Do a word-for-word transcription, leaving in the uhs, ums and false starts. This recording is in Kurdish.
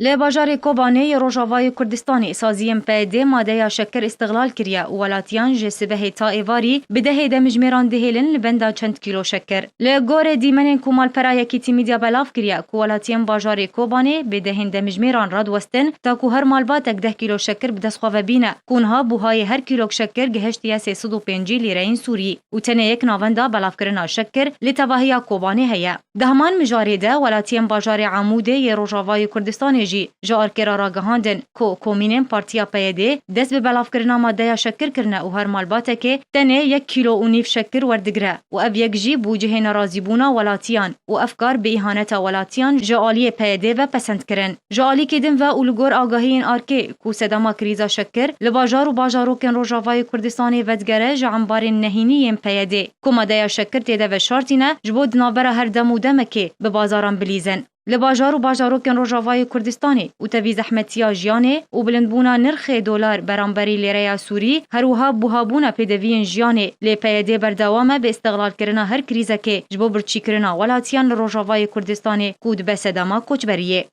Li bajarê Kobanê yê Rojavayê Kurdistanê saziyên P Y D madeya şekir îstixlal kiriye û welatiyan ji sibehê ta êvarî bi dehê demjimêran dihêlin li benda çend kîlo şekir. Li gorê dîmenên ku Malpera Yekîtî Media belav kiriye ku welatiyên bajarê Kobanê bi dehên demjimêran radiwestin ta ku her malbatek deh kîlo şekir bi dest xwe ve bîne, ku niha buhayê her kîlok şekir gihiştiye sê sed û pêncî lîreyên Sûrî û tenê yek navenda belavkirina şekir li tevahiya Kobanê heye. Di heman mijarê de welatiyên bajarê Amûdê yê Rojavayê Kurdistanê jî ji arkê re ragihandin ku komînên Partiya P Y D dest bi belavkirina madeya şekir kirine û her malbatekê tenê yek kîlo û nîv şekir werdigire û ev yek jî bû cihê nerazîbûna welatiyan û ev kar bi îhaneta welatiyan ji aliyê P Y D ve pesend kirin. Ji alîkê din ve û li gor agahiyên arkê ku sedema krîza şekir li bajar û bajarokên Rojavayê Kurdistanê vedigere ji embarên nehînî yên P Y D ku madeya şekir tê de veşartîne ji bo di navbera her dem û demekê bi bazaran bilîzin. Li bajar û bajarokên Rojavayê Kurdistanê û tevî zehmetiya jiyanê û bilindbûna nirxê dolar beramberî lêreya Sûrî, her wiha buhabûna pêdeviyên jiyanê, lê P Y D berdewam e bi îstixlalkirina her krîzekê ji bo birçîkirina welatiyan li Rojavayê Kurdistanê ku dibe sedema koçberiyê.